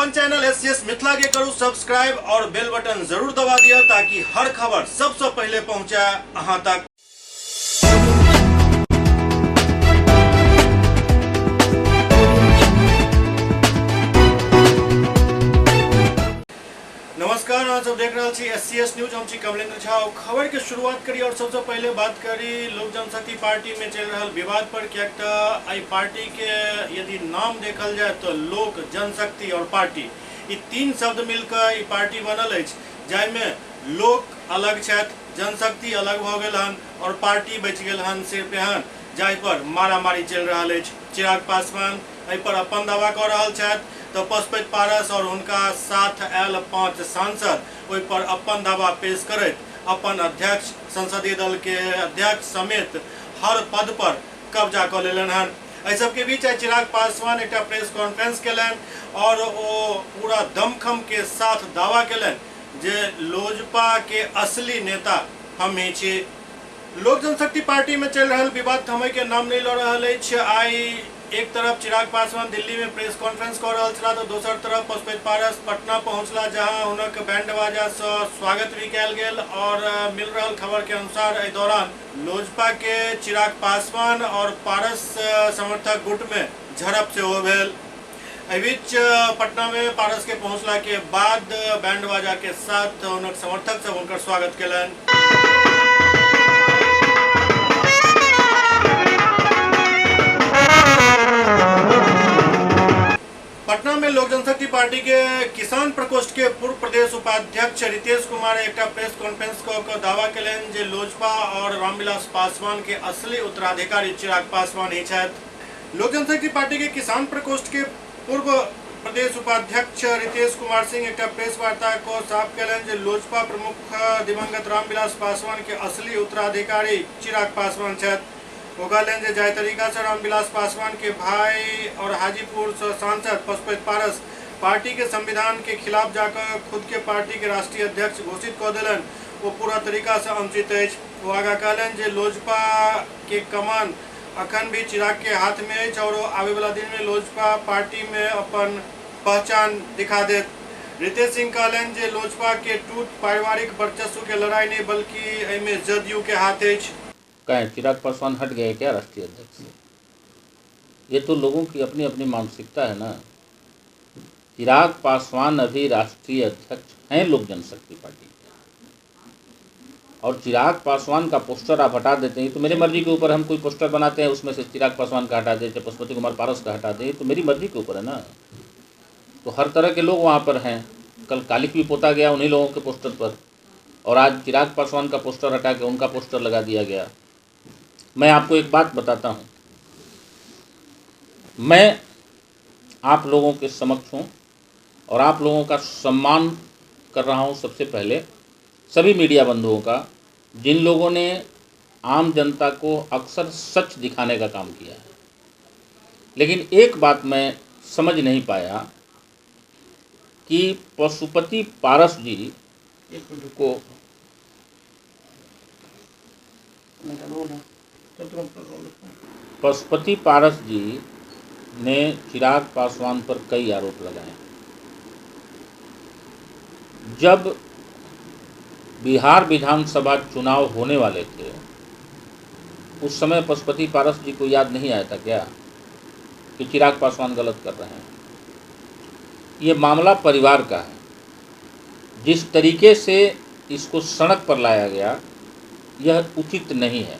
अपन channel SCS Mithila के करू सब्सक्राइब और बेल बटन जरूर दबा दिया ताकि हर खबर सबसे पहले पहुंचे अहां तक। नमस्कार, अहाँ सब देख रहल छी एससीएस न्यूज। हम छी कमलेंद्र झा। और खबर के शुरुआत करी और सबसे पहले बात करी लोक जनशक्ति पार्टी में चल रहल विवाद पर, कियाक तऽ एहि पार्टी के यदि नाम देखल जाय तो लोक जनशक्ति और पार्टी ई तीन शब्द मिलकर ई पार्टी बनल अछि, जाहिमे लोक अलग छथि, जनशक्ति अलग भऽ गेल हन और पार्टी बचि गेल हन सिर्फ एहन, जाहि पर मारामारी चलि रहल अछि। चिराग पासवान एहि पर अपन दावा कऽ रहल छथि तऽ पशुपति पारस और हुनका साथ आयल 5 सांसद ओहि पर अपन दावा पेश करैत अपन अध्यक्ष, संसदीय दल के अध्यक्ष समेत हर पद पर कब्जा कऽ लेलनि हन। एहि सबके बीच आइ चिराग पासवान एकटा प्रेस कॉन्फ्रेंस केलनि और ओ पूरा दमखम के साथ दावा केलनि जे लोजपा के असली नेता हम ही छी। लोक जनशक्ति पार्टी में चलि रहल विवाद थमय के नाम नहीं लऽ रहल अछि। आइ एक तरफ चिराग पासवान दिल्ली में प्रेस कॉन्फ्रेंस कऽ रहल छलाह तऽ दोसर तरफ पशुपति पारस पटना पहुंचला, जहां हुनक बैंड बाजा से स्वागत भी कयल गेल। और मिल रहल खबर के अनुसार एहि दौरान लोजपा के चिराग पासवान और पारस समर्थक गुट में झड़प सेहो भेल। एहि बीच पटना में पारस के पहुंचला के बाद बैंड बाजा के साथ हुनक समर्थक सब हुनकर स्वागत केलनि। पटना में लोक जनशक्ति पार्टी के किसान प्रकोष्ठ के पूर्व प्रदेश उपाध्यक्ष रितेश कुमार एकटा प्रेस कॉन्फ्रेंस कऽ कऽ दावा केलनि जे लोजपा और रामविलास पासवान के असली उत्तराधिकारी चिराग पासवान ही छथि। लोक जनशक्ति पार्टी के किसान प्रकोष्ठ के पूर्व प्रदेश उपाध्यक्ष रितेश कुमार सिंह एकटा प्रेस वार्ता कऽ साफ केलनि जे लोजपा प्रमुख दिवंगत रामविलास पासवान के असली उत्तराधिकारी चिराग पासवान छथि। ओ कहलनि जे जाहि तरीका से रामविलास पासवान के भाई और हाजीपुर से सांसद पशुपति पारस पार्टी के संविधान के खिलाफ जाकर खुद के पार्टी के राष्ट्रीय अध्यक्ष घोषित कऽ देलनि, ओ पूरा तरीका से अनुचित अछि। ओ आगा कहलनि जे लोजपा के कमान अखन भी चिराग के हाथ में अछि और आबे वाला दिन में लोजपा पार्टी में अपन पहचान दिखा देत। रितेश सिंह कहलनि जे लोजपा के टूट पारिवारिक वर्चस्व के लड़ाई नहीं बल्कि एहिमे जदयू के हाथ अछि। कहें चिराग पासवान हट गए क्या राष्ट्रीय अध्यक्ष से? ये तो लोगों की अपनी अपनी मानसिकता है ना। चिराग पासवान अभी राष्ट्रीय अध्यक्ष हैं लोक जनशक्ति पार्टी के, और चिराग पासवान का पोस्टर आप हटा देते हैं तो मेरी मर्जी के ऊपर हम कोई पोस्टर बनाते हैं उसमें से चिराग पासवान का हटा दें, चाहे पशुपति कुमार पारस का हटा दें, तो मेरी मर्जी के ऊपर है ना। तो हर तरह के लोग वहाँ पर हैं। कल कालिक भी पोता गया उन्हीं लोगों के पोस्टर पर, और आज चिराग पासवान का पोस्टर हटा के उनका पोस्टर लगा दिया गया। मैं आपको एक बात बताता हूँ, मैं आप लोगों के समक्ष हूँ और आप लोगों का सम्मान कर रहा हूँ। सबसे पहले सभी मीडिया बंधुओं का, जिन लोगों ने आम जनता को अक्सर सच दिखाने का काम किया है। लेकिन एक बात मैं समझ नहीं पाया कि पशुपति पारस जी को पशुपति पारस जी ने चिराग पासवान पर कई आरोप लगाए। जब बिहार विधानसभा चुनाव होने वाले थे उस समय पशुपति पारस जी को याद नहीं आया था क्या कि चिराग पासवान गलत कर रहे हैं? ये मामला परिवार का है। जिस तरीके से इसको सड़क पर लाया गया यह उचित नहीं है।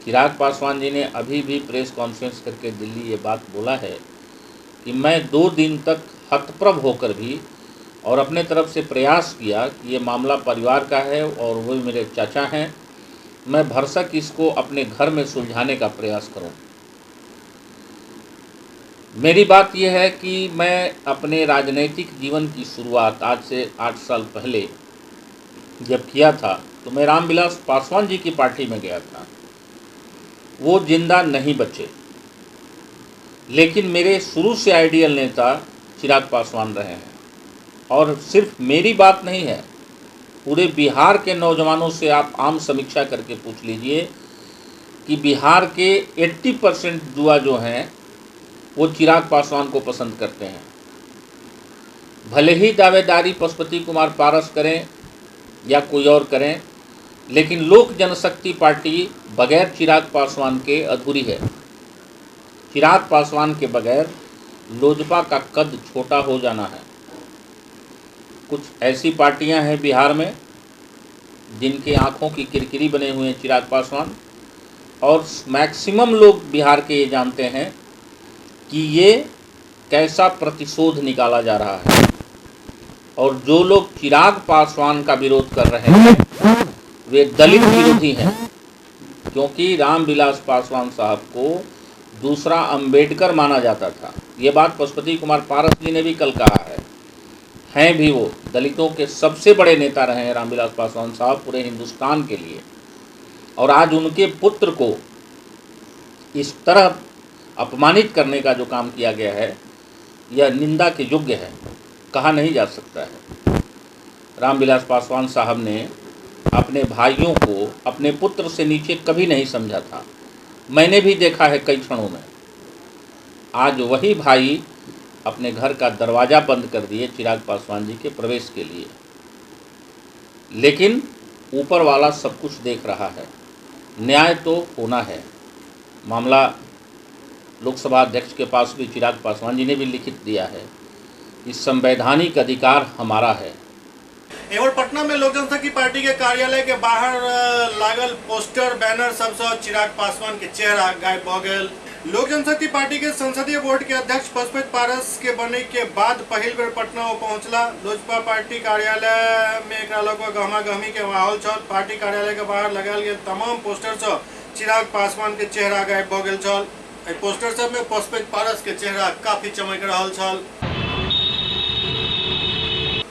चिराग पासवान जी ने अभी भी प्रेस कॉन्फ्रेंस करके दिल्ली ये बात बोला है कि मैं 2 दिन तक हतप्रभ होकर भी और अपने तरफ से प्रयास किया कि ये मामला परिवार का है और वो मेरे चाचा हैं, मैं भरसक इसको अपने घर में सुलझाने का प्रयास करूं। मेरी बात यह है कि मैं अपने राजनीतिक जीवन की शुरुआत आज से 8 साल पहले जब किया था तो मैं रामविलास पासवान जी की पार्टी में गया था। वो जिंदा नहीं बचे, लेकिन मेरे शुरू से आइडियल नेता चिराग पासवान रहे हैं। और सिर्फ मेरी बात नहीं है, पूरे बिहार के नौजवानों से आप आम समीक्षा करके पूछ लीजिए कि बिहार के 80% युवा जो हैं वो चिराग पासवान को पसंद करते हैं। भले ही दावेदारी पशुपति कुमार पारस करें या कोई और करें, लेकिन लोक जनशक्ति पार्टी बगैर चिराग पासवान के अधूरी है। चिराग पासवान के बगैर लोजपा का कद छोटा हो जाना है। कुछ ऐसी पार्टियां हैं बिहार में जिनके आंखों की किरकिरी बने हुए हैं चिराग पासवान, और मैक्सिमम लोग बिहार के ये जानते हैं कि ये कैसा प्रतिशोध निकाला जा रहा है। और जो लोग चिराग पासवान का विरोध कर रहे हैं वे दलित विरोधी हैं, क्योंकि रामविलास पासवान साहब को दूसरा अंबेडकर माना जाता था। ये बात पशुपति कुमार पारस जी ने भी कल कहा है। हैं भी वो दलितों के सबसे बड़े नेता रहे हैं रामविलास पासवान साहब पूरे हिंदुस्तान के लिए, और आज उनके पुत्र को इस तरह अपमानित करने का जो काम किया गया है यह निंदा के योग्य है, कहा नहीं जा सकता है। रामविलास पासवान साहब ने अपने भाइयों को अपने पुत्र से नीचे कभी नहीं समझा था। मैंने भी देखा है कई क्षणों में। आज वही भाई अपने घर का दरवाज़ा बंद कर दिए चिराग पासवान जी के प्रवेश के लिए, लेकिन ऊपर वाला सब कुछ देख रहा है। न्याय तो होना है। मामला लोकसभा अध्यक्ष के पास भी चिराग पासवान जी ने भी लिखित दिया है कि संवैधानिक अधिकार हमारा है। एवं पटना में लोक जनशक्ति पार्टी के कार्यालय के बाहर लागल पोस्टर बैनर सबसे चिराग पासवान के चेहरा गायब भ गेल। लोक जनशक्ति पार्टी के संसदीय बोर्ड के अध्यक्ष पशुपति पारस के बने के बाद पहिल बेर पटना ओ पहुंचला। लोजपा पार्टी कार्यालय में एकरा लऽ कऽ गहमा-गहमी के माहौल छल। पार्टी कार्यालय के बाहर लगायल गेल तमाम पोस्टर से चिराग पासवान के चेहरा गायब भ गेल छल। एहि पोस्टर सब में पशुपति पारस के चेहरा काफी चमक रहल छल।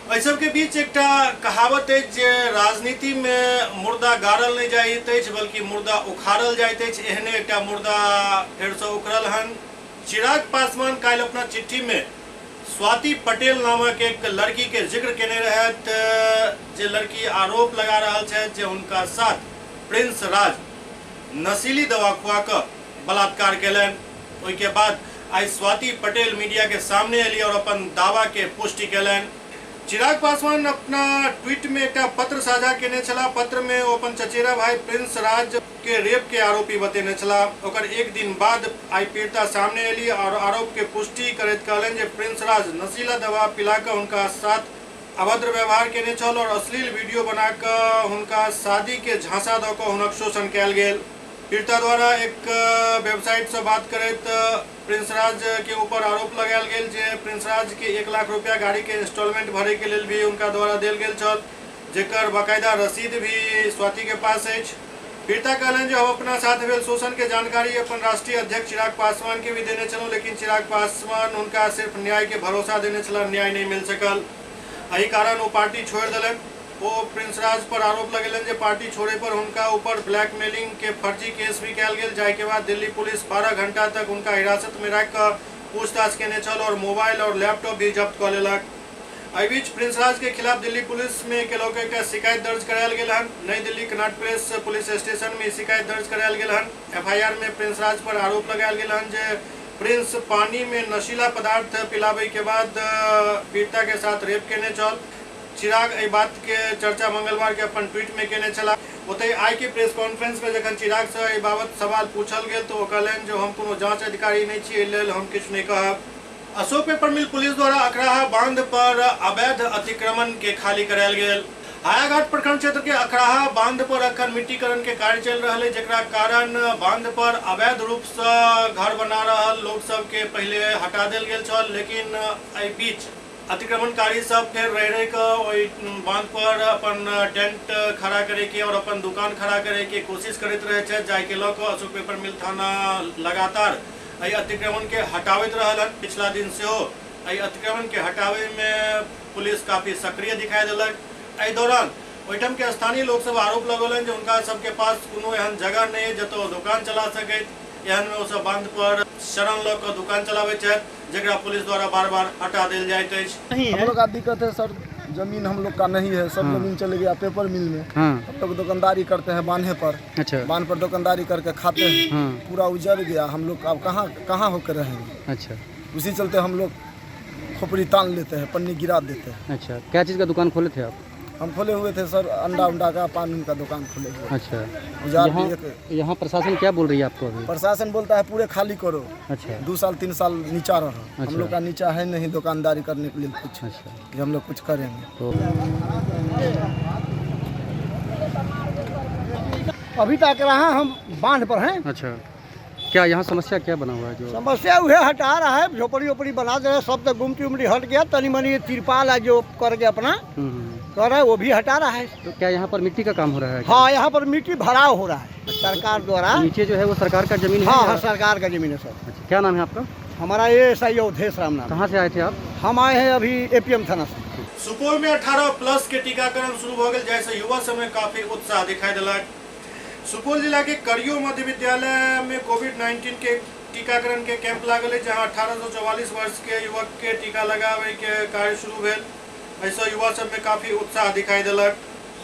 एहि सबके बीच एकटा कहावत अछि जे राजनीति में मुर्दा गाड़ल नहि जाइत अछि बल्कि मुर्दा उखाड़ल जाइत अछि। एहने एकटा मुर्दा फेरसँ उखड़ल हन। चिराग पासवान काल्हि अपना चिट्ठी में स्वाति पटेल नामक एक लड़की के जिक्र केने रहथि, जे लड़की आरोप लगा रहल छथि जे हुनका साथ प्रिंस राज नशीली दवा खुआ कऽ बलात्कार केलनि। ओहिके बाद आइ स्वाति पटेल मीडिया के सामने एली और अपन दावा के पुष्टि केलनि। चिराग पासवान अपना ट्वीट में एकटा पत्र साझा केने छलाह। पत्र में ओ अपन चचेरा भाई प्रिंस राज के रेप के आरोपी बतेने छलाह। ओकर एक दिन बाद आइ पीड़िता सामने एली और आरोप के पुष्टि करैत कहलनि जे प्रिंस राज नशीला दवा पिला कऽ हुनका साथ अभद्र व्यवहार केने छल और अश्लील वीडियो बना कऽ हुनका शादी के झांसा दऽ कऽ हुनक शोषण कयल गेल। पीड़िता द्वारा एक वेबसाइट से बात करैत प्रिंस राज के ऊपर आरोप लगायल गेल जे प्रिंस राज के 1 लाख रुपया गाड़ी के इंस्टॉलमेंट भरे के लेल भी उनका द्वारा देल गेल छल, जेकर बाकायदा रसीद भी स्वाति के पास अछि। पीड़िता कहलनि जे हम अपना साथ भेल शोषण के जानकारी अपन राष्ट्रीय अध्यक्ष चिराग पासवान के भी देने छलहुँ, लेकिन चिराग पासवान हुनका सिर्फ न्याय के भरोसा देने छलाह, न्याय नहीं मिल सकल। एहि कारण ओ पार्टी छोड़ि देलनि। ओ प्रिंस राज पर आरोप लगेलनि जे पार्टी छोड़े पर हुनका ऊपर ब्लैकमेलिंग के फर्जी केस भी कयल गेल, जाहि के बाद दिल्ली पुलिस 12 घंटा तक हुनका हिरासत में राखि कऽ पूछताछ केने छल और मोबाइल और लैपटॉप भी जब्त कऽ लेलक। एहि बीच प्रिंस राज के खिलाफ दिल्ली पुलिस में के लऽ कऽ एकटा शिकायत दर्ज करायल गेल हन। नई Delhi Connaught place police station में ई शिकायत दर्ज करायल गेल हन। एफआईआर में प्रिंस राज पर आरोप लगायल गेल हन जे प्रिंस पानी में नशीला पदार्थ पिलाबै के बाद पीड़िता के साथ रेप केने छल। चिराग एहि बात के चर्चा मंगलवार के अपन ट्वीट में केने छलाह। ओतहि आइ के प्रेस कॉन्फ्रेंस में जखन चिराग से एहि बाबत सवाल पूछल गेल तऽ ओ कहलनि जे हम कोनो जांच अधिकारी नहि छी, एहि लेल हम किछु नहि कहब। अशोक पेपर मिल पुलिस द्वारा अखराहा बांध पर अवैध अतिक्रमण के खाली करायल गेल। हायाघाट प्रखंड क्षेत्र के अखराहा बांध पर अखन मिट्टीकरण के कार्य चलि रहल है, जेकरा कारण बांध पर अवैध रूप से घर बना रहल लोग सब के पहले हटा देल गेल छल, लेकिन एहि बीच अतिक्रमणकारी सब फेर रहि रहि कऽ ओहि बांध पर अपन टेंट खड़ा करे के और अपन दुकान खड़ा करे के कोशिश करैत रहे छथि, जाहि के लऽ कऽ अशोक पेपर मिल थाना लगातार एहि अतिक्रमण के हटाबैत रहल हन। पिछला दिन सेहो एहि अतिक्रमण के हटाबै में पुलिस काफी सक्रिय दिखाई देलक। एहि दौरान ओहिठाम के स्थानीय लोक सब आरोप लगौलनि जे हुनका सबके पास कोनो एहन जगह नहि है जतऽ ओ दुकान चला सकैत, एहन में ओ सब बांध पर शरण लऽ कऽ दुकान चलाबैत छथि, जेकरा पुलिस द्वारा बार बार हटा देल जाइत अछि। हम लोग का दिक्कत है सर, जमीन हम लोग का नहीं है, सब जमीन चले गया पेपर मिल में। हम लोग दुकानदारी करते हैं बांधे पर। अच्छा। बांध पर दुकानदारी करके खाते हैं। पूरा उजड़ गया, हम लोग अब कहाँ कहाँ होकर रहेंगे। अच्छा। उसी चलते हम लोग खोपड़ी तान लेते हैं, पन्नी गिरा देते हैं। अच्छा, क्या चीज़ का दुकान खोले थे आप? हम खोले हुए थे सर, अंडा उंडा का, पान उन का दुकान खोले हुए। अच्छा। उजार यहाँ भी एक। यहाँ प्रशासन क्या बोल रही है आपको अभी? प्रशासन बोलता है पूरे खाली करो। अच्छा। 2 साल 3 साल नीचा रहो। अच्छा। हम लोग का नीचा है नहीं दुकानदारी करने के लिए कुछ। अच्छा। कि हम लोग कुछ करेंगे। तो अभी तक रहा हम बांध पर हैं। अच्छा, क्या यहाँ समस्या क्या बना हुआ है? जो समस्या वह हटा रहा है, झोपड़ी ओपड़ी बना दे रहे हैं, सब तो गुमटी उमटी हट गया, तनी मनी ये तिरपाल है जो करके अपना कर रहा है, वो भी हटा रहा है। तो क्या यहाँ पर मिट्टी का काम हो रहा है क्या? हाँ, यहाँ पर मिट्टी भराव हो रहा है सरकार द्वारा। नीचे जो है वो सरकार का जमीन है? हाँ या- हाँ, सरकार का जमीन है सर। अच्छा, क्या नाम है आपका? हमारा ये एस I Awadhesh Ram नाम। कहाँ से आए थे आप? हम आए हैं अभी एपीएम थाना से। सुपौल में 18 प्लस के टीकाकरण शुरू भऽ गेल, जाहिसँ युवा सबमे काफी उत्साह दिखाई देलक। सुपौल जिला के करियो मध्य विद्यालय में कोविड-19 के टीकाकरण के कैंप लागल अछि, जहां 1844 वर्ष के युवक के टीका लगाबै के कार्य शुरू भेल। एहिसँ युवा सबमे काफी उत्साह दिखाई देलक।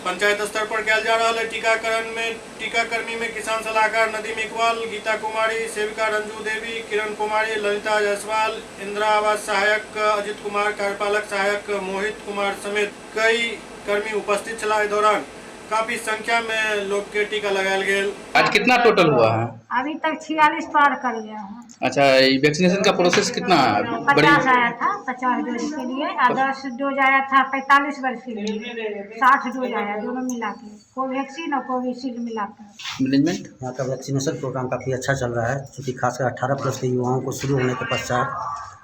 पंचायत स्तर पर कयल जा रहल है टीकाकरण में टीकाकर्मी में किसान सलाहकार नदीम इकबाल, गीता कुमारी, सेविका रंजू देवी, किरण कुमारी, ललिता जायसवाल, इंदिरा आवास सहायक अजित कुमार, कार्यपालक सहायक मोहित कुमार समेत कई कर्मी उपस्थित छलाह। एहि दौरान काफी संख्या में लोग के टीका लगायल गेल। आज कितना टोटल हुआ है? अभी तक 46 पार कर गया है। अच्छा, ये वैक्सीनेशन का प्रोसेस कितना बड़ी? 50 आया था 50 डोज के लिए, और 10 डोज आया था 45 वर्ष के लिए, 60 डोज आया दोनों मिला के, कोवैक्सीन और कोविशील्ड मिलाकर। मैनेजमेंट यहाँ का वैक्सीनेशन प्रोग्राम काफ़ी अच्छा चल रहा है, चूँकि खासकर 18 प्लस के युवाओं को शुरू होने के पश्चात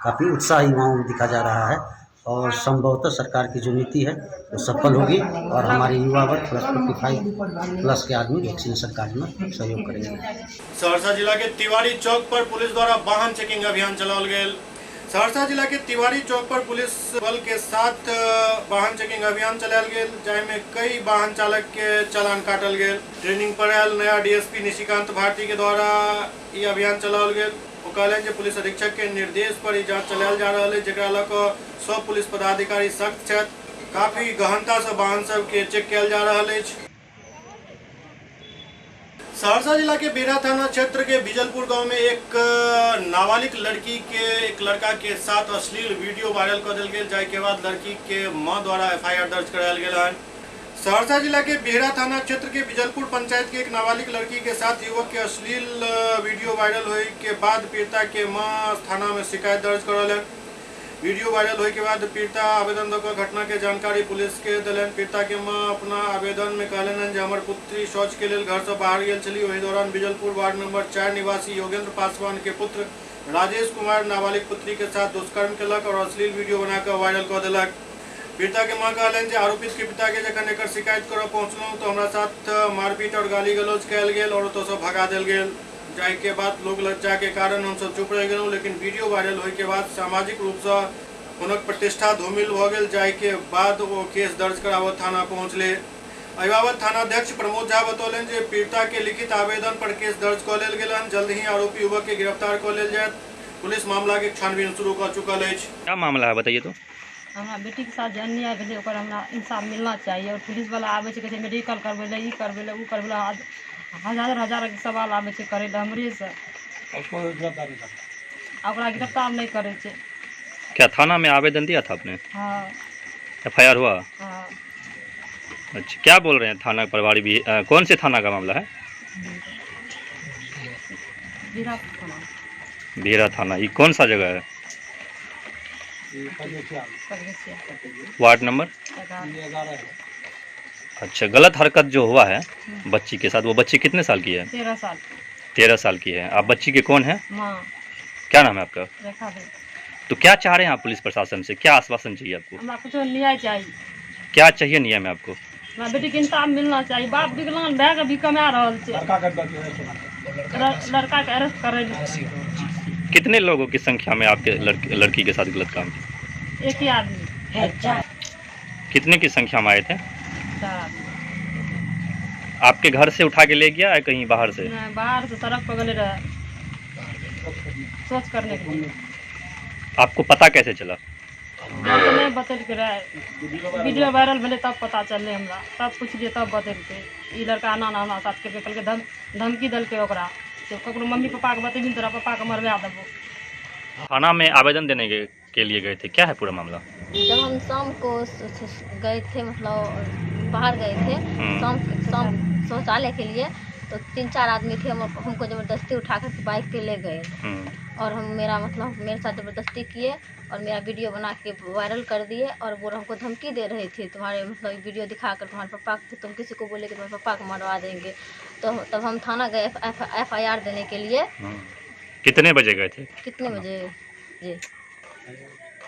काफ़ी उत्साह युवाओं में दिखा जा रहा है और संभवतः सरकार की जो नीति है वो सफल होगी और हमारे युवा वर्ग प्लस 55 प्लस के आदमी वैक्सीनेशन कार्य में सहयोग करेंगे। सहरसा जिला के तिवारी चौक पर पुलिस द्वारा वाहन चेकिंग अभियान चलाओल गेल। सहरसा जिला के तिवारी चौक पर पुलिस बल के साथ वाहन चेकिंग अभियान चलायल गेल, जाहिमे कई वाहन चालक के चालान काटल गेल। ट्रेनिंग पर आयल नया डीएसपी निशिकांत भारती के द्वारा ई अभियान चलाओल गेल। ओ कहलनि जे पुलिस अधीक्षक के निर्देश पर ई जांच चलायल जा रहल अछि, जेकरा लऽ कऽ सब पुलिस पदाधिकारी सख्त छथि। काफी गहनता से वाहन सबके चेक कयल जा रहल अछि। सहरसा जिला के बेरा थाना क्षेत्र के बिजलपुर गांव में एक नाबालिग लड़की के एक लड़का के साथ अश्लील वीडियो वायरल कर देल गेल, जाहि के बाद लड़की के मां द्वारा एफआईआर दर्ज करायल गेल हन। सहरसा जिला के बेहरा थाना क्षेत्र के बिजलपुर पंचायत के एक नाबालिग लड़की के साथ युवक के अश्लील वीडियो वायरल होए के बाद पीड़िता के मां थाना में शिकायत दर्ज करौलनि। वीडियो वायरल होए के बाद पीड़िता आवेदन दऽ कऽ घटना के जानकारी पुलिस के देलनि। पीड़िता के मां अपना आवेदन में कहलनि जे हमर पुत्री शौच के लेल घर से बाहर गेल छली, ओहि दौरान बिजलपुर वार्ड नंबर 4 निवासी योगेंद्र पासवान के पुत्र राजेश कुमार नाबालिग पुत्री के साथ दुष्कर्म केलक और अश्लील वीडियो बनाकऽ वायरल कऽ देलक। पीड़िता के मां कहलनि जे आरोपित के पिता के जखन एकर शिकायत करऽ पहुंचलहुं तऽ हमरा साथ मारपीट और गाली गलौज कयल गेल और ओतऽ सँ भगा देल गेल, जाहि के बाद लोक लज्जा के कारण हमसब चुप रहि गेलहुँ। लेकिन वीडियो वायरल होय के बाद सामाजिक रूपसँ हुनक प्रतिष्ठा धूमिल भऽ गेल, जाहि के बाद ओ केस दर्ज कराबऽ थाना पहुँचले। एहि बाबत थानाध्यक्ष प्रमोद झा बतौलनि जे पीड़िता के लिखित आवेदन पर केस दर्ज कऽ लेल गेल हन। जल्द ही आरोपी युवक के गिरफ्तार कऽ लेल जायत। पुलिस मामला के छानबीन शुरू कऽ चुकल अछि। क्या मामला है बताइए तो? हमरा बेटीके साथ जे अन्याय भेलै ओकर हमरा इंसाफ मिलना चाहिए। और पुलिसवला आबै छै, कहै छै मेडिकल करबै लए, ई करबै लए, ओ करबै लए, हजार हजार सवाल आबै छै करै लए हमरेसँ। आ ओकरा गिरफ्तार नहि करै छै। क्या थाना में आवेदन दिया था आपने? हाँ। एफआईआर हुआ? हाँ। अच्छा, क्या बोल रहे हैं थाना प्रभारी भी? कौन से थाना का मामला है? बिरा थाना। भीरा थाना, ये कौन सा जगह है? परगछिया। Ward number? 11। अच्छा, गलत हरकत जो हुआ है बच्ची के साथ, वो बच्ची कितने साल की है? 13 साल। 13 साल की है। आप बच्ची के कौन है? माँ। क्या नाम है आपका? रेखा देवी। तो क्या चाह रहे हैं आप पुलिस प्रशासन से? क्या आश्वासन चाहिए आपको? हमरा कुछो न्याय चाहिए। क्या चाहिए नियम है आपको? हमरा बेटीके इंसाफ मिलना चाहिए। बाप विकलांग भए कऽ भी कमा रहल छै। लड़का के अरेस्ट करै लए। कितने लोगों की संख्या में आपके लड़की के साथ गलत काम किया? एक ही आदमी। कितने की संख्या में आए थे? 4 आदमी। आपके घर से उठा के ले गया या कहीं बाहर से? नहीं, बाहर से सड़क पर गले रहे शौच करने के लिए। आपको पता कैसे चला? हम तो नहीं बतेलकै रहे, वीडियो वायरल भेलै तब पता चललै हमरा, तब पुछलियै तब बतेलकै ई लड़का एना एना हमरा साथ केलकै। कहलकै धमकी देलकै ओकरा, ककरो मम्मी पापाके बतेबही तोरा पापाके मरवा देबो। थाना में आवेदन देने गए, के लिए गए थे, क्या है पूरा मामला? जब हम शाम को गए थे, मतलब बाहर गए थे शाम शाम शौचालय के लिए, तो 3-4 आदमी थे, हमको ज़बरदस्ती उठा कर बाइक पे ले गए और हम मेरा मतलब मेरे साथ ज़बरदस्ती किए और मेरा वीडियो बना के वायरल कर दिए और वो हमको धमकी दे रहे थे, तुम्हारे मतलब वीडियो दिखा कर तुम्हारे पापा, तुम किसी को बोले कि तुम्हारे पापा को मरवा देंगे। तो तब हम थाना गए FIR देने के लिए। कितने बजे गए थे? कितने बजे जी?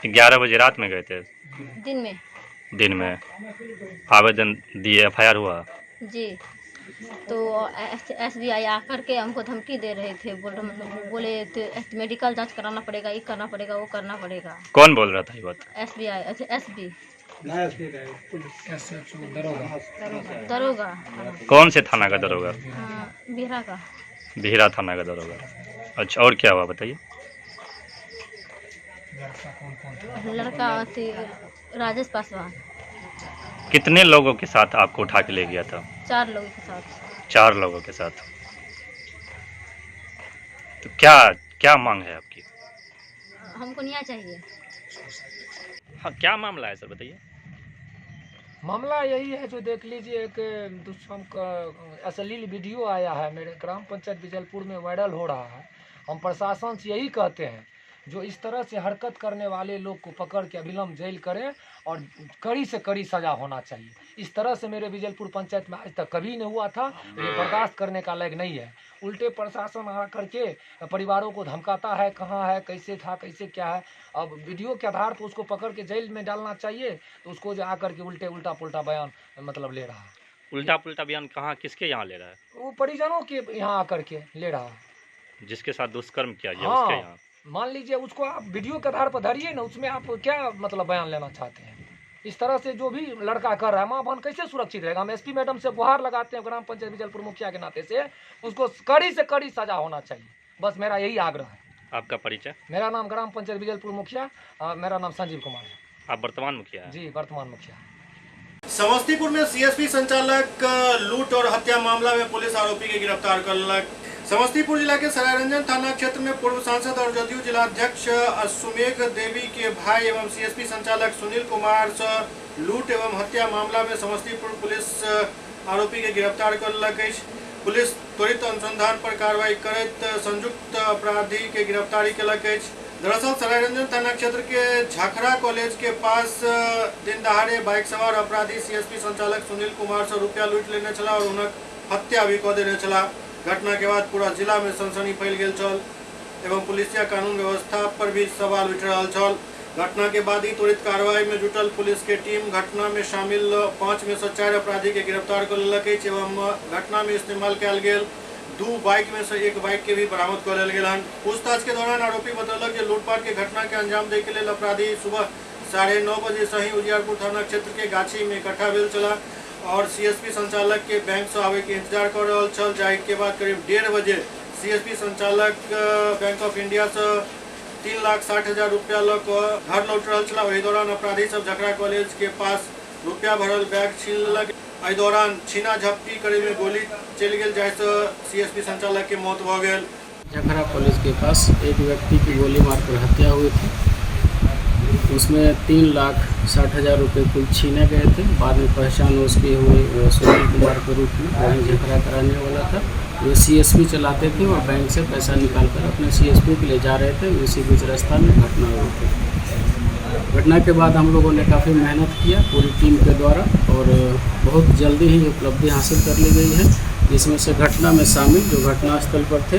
11 बजे रात में गए थे? दिन में। दिन में आवेदन दिए, FIR हुआ जी। तो SBI आकर के हमको धमकी दे रहे थे, बोल मतलब बोले तो मेडिकल जांच कराना पड़ेगा, ये करना पड़ेगा, वो करना पड़ेगा। कौन बोल रहा था ये बात? SBI, अच्छा SB दरोगा। कौन से थाना का दरोगा? बिहरा का। बिहरा थाना का दरोगा। अच्छा, और क्या हुआ बताइए? लड़का राजेश पासवान। कितने लोगों के साथ आपको उठा के ले गया था? 4 लोगों के साथ। 4 लोगों के साथ। तो क्या क्या मांग है आपकी? हमको न्याय चाहिए। हाँ, क्या मामला है सर बताइए? मामला यही है, जो देख लीजिए, एक दुष्कर्म का अश्लील वीडियो आया है मेरे ग्राम पंचायत बिजलपुर में वायरल हो रहा है। हम प्रशासन से यही कहते हैं, जो इस तरह से हरकत करने वाले लोग को पकड़ के अविलंब जेल करें और कड़ी से कड़ी सज़ा होना चाहिए। इस तरह से मेरे बिजलपुर पंचायत में आज तक कभी नहीं हुआ था, ये बर्दाश्त करने का लायक नहीं है। उल्टे प्रशासन आ करके परिवारों को धमकाता है, कहाँ है, कैसे था, कैसे क्या है। अब वीडियो के आधार पर उसको पकड़ के जेल में डालना चाहिए, तो उसको जो आकर के उल्टे उल्टा पुल्टा बयान मतलब ले रहा है। उल्टा पुल्टा बयान कहाँ, किसके यहाँ ले रहा है? वो परिजनों के यहाँ आकर के ले रहा है, जिसके साथ दुष्कर्म किया गया। हाँ, उसके यहाँ। मान लीजिए उसको आप वीडियो के आधार पर धरिए ना, उसमें आप क्या मतलब बयान लेना चाहते हैं? इस तरह से जो भी लड़का कर रहा है, माँ बहन कैसे सुरक्षित रहेगा? हम SP madam से गुहार लगाते हैं, ग्राम पंचायत बिजलपुर मुखिया के नाते से, उसको कड़ी से कड़ी सजा होना चाहिए। बस मेरा यही आग्रह है। आपका परिचय? मेरा नाम ग्राम पंचायत बिजलपुर मुखिया, मेरा नाम संजीव कुमार है। आप वर्तमान मुखिया हैं? जी, वर्तमान मुखिया। समस्तीपुर में CSP संचालक लूट और हत्या मामला में पुलिस आरोपी के गिरफ्तार कर लक। समस्तीपुर जिला के सरायरंजन थाना क्षेत्र में पूर्व सांसद और जदयू जिलाध्यक्ष सुमेघ देवी के भाई एवं CSP संचालक सुनील कुमार से लूट एवं हत्या मामला में समस्तीपुर पुलिस आरोपी के गिरफ्तार कर लक। पुलिस त्वरित अनुसंधान पर कार्रवाई करत संयुक्त अपराधी के गिरफ्तारी केलक अछि। दरअसल सरायरंजन थाना क्षेत्र के झाखरा कॉलेज के पास दिन दहाड़े बाइक सवार अपराधी CSP संचालक सुनील कुमार से रुपया लूट लेने छला और हुनक हत्या भी कऽ देने छला। घटना के बाद पूरा जिला में सनसनी फैल गेल छल एवं पुलिसिया कानून व्यवस्था पर भी सवाल उठि रहल छल। घटना के बाद ही त्वरित कार्रवाई में जुटल पुलिस के टीम घटना में शामिल 5 में से 4 अपराधी के गिरफ्तार कर लेलक अछि एवं घटना में इस्तेमाल कयल गेल 2 बाइक में से 1 बाइक के भी बरामद कर लेल गेल हन। पूछताछ के दौरान आरोपी बतौलक जे लूटपाट के घटना के अंजाम दै के लेल अपराधी सुबह 9:30 बजे से ही उजियारपुर थाना क्षेत्र के गाछी में इकट्ठा भेल छला और CSP संचालक के बैंक से आवे के इंतजार कर रहल छल। जाहि के बाद करीब 1:30 बजे CSP संचालक बैंक ऑफ इंडिया से 3,60,000 रुपया लऽ कऽ घर लौट रहल छला। ओहि दौरान अपराधी सब झखरा कॉलेज के पास रुपया भरल बैग छीन लेलक। एहि दौरान छीना झपटी करे में गोली चलि गेल, जाहिसँ CSP संचालक के मौत भऽ गेल। झखरा कॉलेज के पास एक व्यक्ति की गोली मारकर हत्या हुई थी। उसमें 3,60,000 रुपये कुल छीने गए थे। बाद में पहचान उसकी हुई सुनील कुमार के रूप में। वहीं झखरा कराने वाला था। वो CSP चलाते थे और बैंक से पैसा निकालकर अपने CSP के ले जा रहे थे। उसी बीच रास्ता में घटना हुई थी। घटना के बाद हम लोगों ने काफ़ी मेहनत किया पूरी टीम के द्वारा और बहुत जल्दी ही उपलब्धि हासिल कर ली गई है, जिसमें से घटना में शामिल जो घटनास्थल पर थे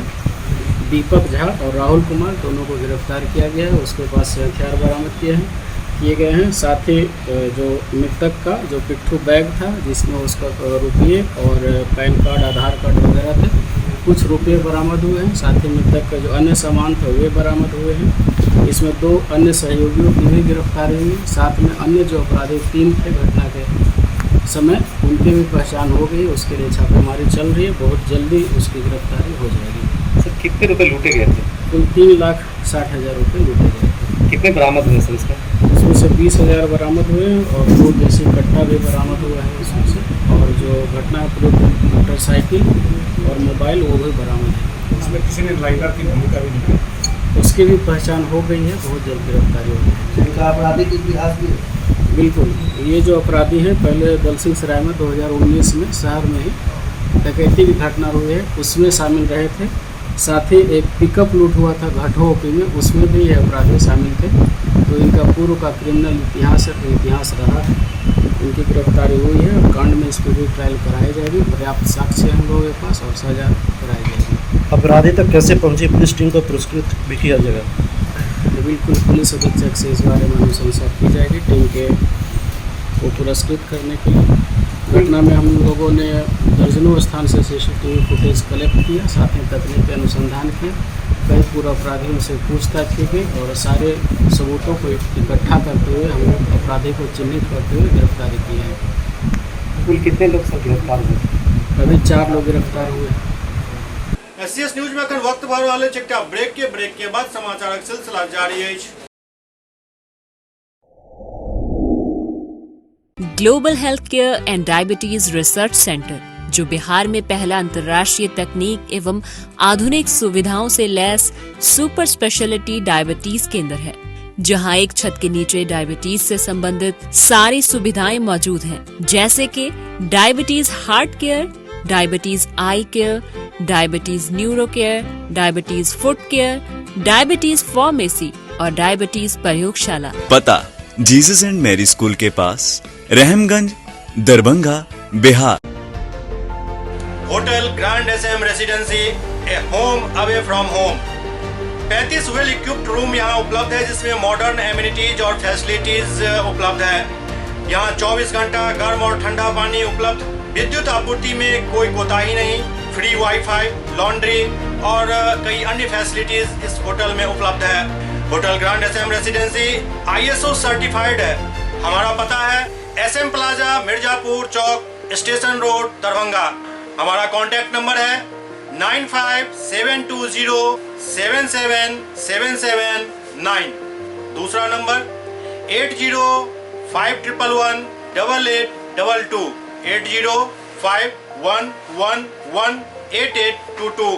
दीपक झा और राहुल कुमार, दोनों को गिरफ्तार किया गया है। उसके पास से हथियार बरामद किए गए हैं। साथ ही जो मृतक का जो पिट्ठू बैग था, जिसमें उसका रुपये और पैन कार्ड, आधार कार्ड वगैरह थे, कुछ रुपये बरामद हुए हैं। साथ ही मृतक का जो अन्य सामान था वे बरामद हुए हैं। इसमें 2 अन्य सहयोगियों की भी गिरफ्तारी हुई। साथ में अन्य जो अपराधी 3 थे घटना के समय, उनकी भी पहचान हो गई। उसके लिए छापेमारी चल रही है। बहुत जल्दी उसकी गिरफ्तारी हो जाएगी। सर, कितने रुपए लूटे गए थे? कुल 3,60,000 रुपये लूटे गए थे। कितने बरामद हुए सर इसमें? उसमें से 20,000 बरामद हुए और 2 देसी कट्टा भी बरामद हुआ है उसमें से, और जो घटना प्रयुक्त मोटरसाइकिल और मोबाइल वो भी बरामद है। इसमें किसी ने लाइनर की भूमिका भी निभाई? उसकी भी पहचान हो गई है, बहुत जल्द गिरफ्तारी होगी। इनका आपराधिक इतिहास भी है? बिल्कुल, ये जो अपराधी हैं पहले दलसिंहसराय में 2019 में शहर में ही डकैती की घटना हुई है, उसमें शामिल रहे थे। साथ ही एक पिकअप लूट हुआ था घाटो ओपी में, उसमें भी ये अपराधी शामिल थे। तो इनका पूर्व का क्रिमिनल इतिहास रहा है। इनकी गिरफ्तारी हुई है और कांड में इसको भी ट्रायल कराई जाएगी। पर्याप्त साक्ष्य हम लोगों के पास और सजा कराई जाएगी। अपराधी तक कैसे पहुंची पुलिस टीम को पुरस्कृत भी किया जाएगा? तो बिल्कुल पुलिस अधीक्षक से इस बारे में अनुशंसा की जाएगी टीम के को पुरस्कृत करने के लिए। घटना में हम लोगों ने दर्जनों स्थान से सीसीटीवी फुटेज कलेक्ट किया, साथ ही तकनीकी अनुसंधान किया, कई पूर्व अपराधियों से पूछताछ की गई और सारे सबूतों को इकट्ठा करते हुए हम लोग अपराधी को चिन्हित करते हुए गिरफ्तारी की है। कुल कितने लोग सर गिरफ्तार हुए? अभी 4 लोग गिरफ्तार हुए। एससीएस न्यूज में अखन वक्त भऽ रहल अछि एकटा ब्रेक के बाद समाचारक सिलसिला जारी अछि। Global health care and diabetes research centre, जो बिहार में पहला अंतर्राष्ट्रीय तकनीक एवं आधुनिक सुविधाओं से लैस सुपर स्पेशलिटी डायबिटीज केंद्र है, जहां एक छत के नीचे डायबिटीज से संबंधित सारी सुविधाएं मौजूद हैं, जैसे कि diabetes heart care, diabetes eye care, diabetes neuro care, diabetes foot care, diabetes pharmacy और डायबिटीज प्रयोगशाला। पता जीसस एंड मैरी स्कूल के पास, Rahamganj, Darbhanga, Bihar. Hotel grand SM residency, a home away from home. 35 well equipped room यहाँ उपलब्ध है, जिसमें modern amenities और facilities उपलब्ध है। यहाँ 24 घंटा गर्म और ठंडा पानी उपलब्ध, विद्युत आपूर्ति में कोई कोताही नहीं, फ्री वाईफाई, लॉन्ड्री और कई अन्य फैसिलिटीज इस होटल में उपलब्ध है। Hotel grand SM residency ISO certified है। हमारा पता है SM plaza, Mirzapur Chowk, station road, Darbhanga. हमारा कॉन्टैक्ट नंबर है 957207 77779। दूसरा नंबर 805111 8822, 805111 8822।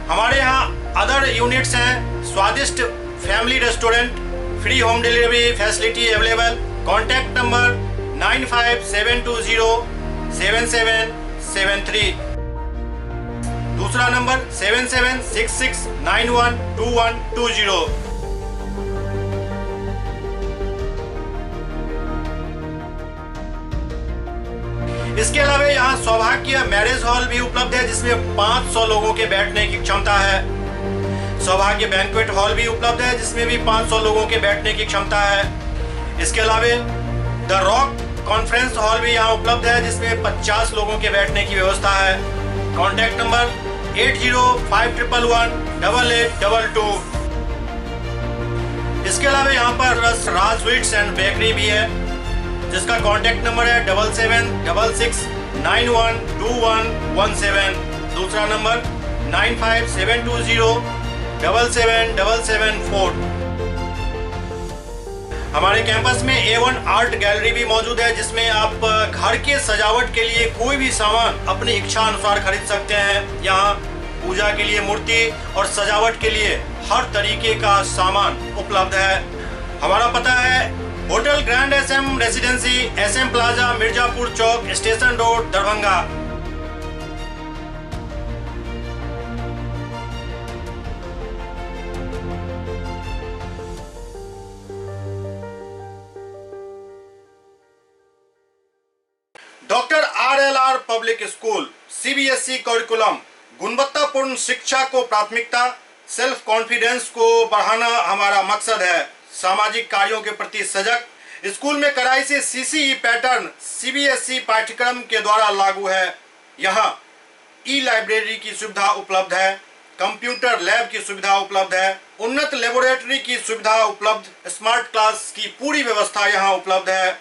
हमारे यहाँ अदर यूनिट्स हैं, स्वादिष्ट family restaurant, free home delivery facility available. Contact number 95720 7773। दूसरा नंबर 776691 2120। इसके अलावा यहाँ सौभाग्य मैरिज हॉल भी उपलब्ध है, जिसमें 500 लोगों के बैठने की क्षमता है। सौभाग्य बैंक्वेट हॉल भी उपलब्ध है, जिसमें भी 500 लोगों के बैठने की क्षमता है। इसके अलावा the rock conference hall भी यहाँ उपलब्ध है, जिसमें 50 लोगों के बैठने की व्यवस्था है। Contact number 805111 8822। इसके अलावा यहाँ पर राज स्वीट्स एंड बेकरी भी है, जिसका कॉन्टैक्ट नंबर है 7766 91 21 17। दूसरा नंबर 95720 77774। हमारे कैंपस में A1 art gallery भी मौजूद है, जिसमें आप घर के सजावट के लिए कोई भी सामान अपनी इच्छा अनुसार खरीद सकते हैं। यहाँ पूजा के लिए मूर्ति और सजावट के लिए हर तरीके का सामान उपलब्ध है। हमारा पता है hotel grand SM residency, SM plaza, Mirzapur Chowk, station road, Darbhanga. Doctor RLR public school, CBSE curriculum, गुणवत्तापूर्ण शिक्षा को प्राथमिकता, सेल्फ कॉन्फिडेंस को बढ़ाना हमारा मकसद है। सामाजिक कार्यों के प्रति सजग, स्कूल में कड़ाई से सीसीई पैटर्न सीबीएसई पाठ्यक्रम के द्वारा लागू है। यहाँ ई लाइब्रेरी की सुविधा उपलब्ध है, कंप्यूटर लैब की सुविधा उपलब्ध है, उन्नत लेबोरेटरी की सुविधा उपलब्ध, स्मार्ट क्लास की पूरी व्यवस्था यहाँ उपलब्ध है।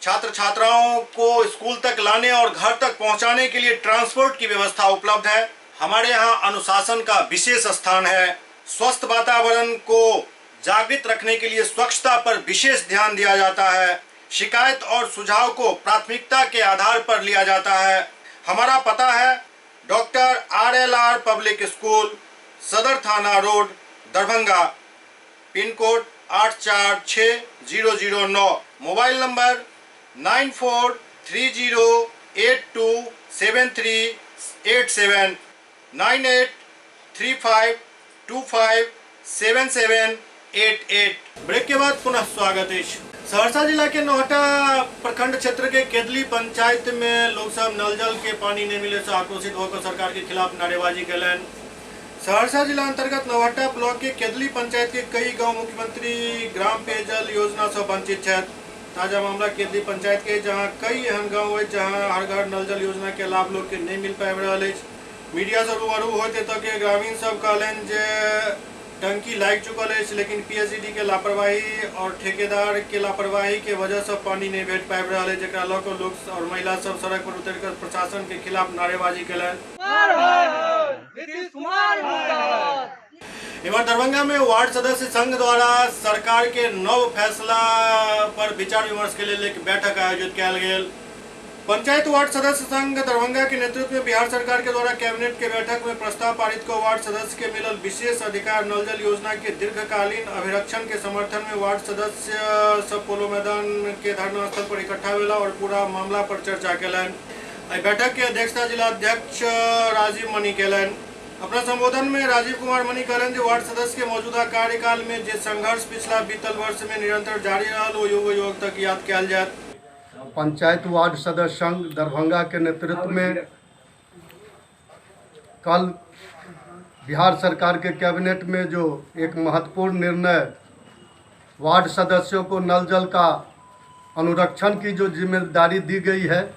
छात्र छात्राओं को स्कूल तक लाने और घर तक पहुंचाने के लिए ट्रांसपोर्ट की व्यवस्था उपलब्ध है। हमारे यहाँ अनुशासन का विशेष स्थान है। स्वस्थ वातावरण को जागृत रखने के लिए स्वच्छता पर विशेष ध्यान दिया जाता है। शिकायत और सुझाव को प्राथमिकता के आधार पर लिया जाता है। हमारा पता है doctor RLR public school, Sadar थाना road, Darbhanga, pin code 846009, mobile number 9430827387, 9835257788। Break के बाद पुनः स्वागत है। सहरसा जिला के नौहटा प्रखंड क्षेत्र के केदली पंचायत में लोग सब नल जल के पानी नहीं मिले से आक्रोशित होकर सरकार के खिलाफ नारेबाजी कलन। सहरसा जिला अंतर्गत नौहट्टा ब्लॉक के केदली पंचायत के कई गांव मुख्यमंत्री ग्राम पेयजल योजना से वंचित छथि। ताजा मामला केदली पंचायत के, जहां कई एहन गांव है जहां हर घर नल जल योजना के लाभ लोग के नहीं मिल पाबि रहल अछि। मीडिया से रूबरू होते तो के ग्रामीण सब कहलनि जे टंकी लागि चुकल अछि, लेकिन पीएचईडी के लापरवाही और ठेकेदार के लापरवाही के वजह से पानी नहीं भेट पाबि रहल अछि, जकरा लऽ कऽ लोग और महिला सब सड़क पर उतरि कऽ प्रशासन के खिलाफ नारेबाजी कयलनि। इमहर दरभंगा में वार्ड सदस्य संघ द्वारा सरकार के नव फैसला पर विचार विमर्श के लेल एक बैठक आयोजित कयल गेल। पंचायत वार्ड सदस्य संघ दरभंगा के नेतृत्व में बिहार सरकार के द्वारा कैबिनेट के बैठक में प्रस्ताव पारित कर वार्ड सदस्य के मिलल विशेष अधिकार नल जल योजना के दीर्घकालीन अभिरक्षण के समर्थन में वार्ड सदस्य सब पोलो मैदान के धरना स्थल पर इकट्ठा भेला और पूरा मामला पर चर्चा कयलनि। एहि बैठक के अध्यक्षता जिलाध्यक्ष राजीव मणि कयलनि। अपना संबोधन में राजीव कुमार मणि कहलनि जे वार्ड सदस्य के मौजूदा कार्यकाल में जे संघर्ष पिछला बीतल वर्ष में निरंतर जारी रहल ओ युग युग तक याद कयल जायत। पंचायत वार्ड सदस्य संघ दरभंगा के नेतृत्व में कल बिहार सरकार के कैबिनेट में जो एक महत्वपूर्ण निर्णय वार्ड सदस्यों को नल जल का अनुरक्षण की जो जिम्मेदारी दी गई है,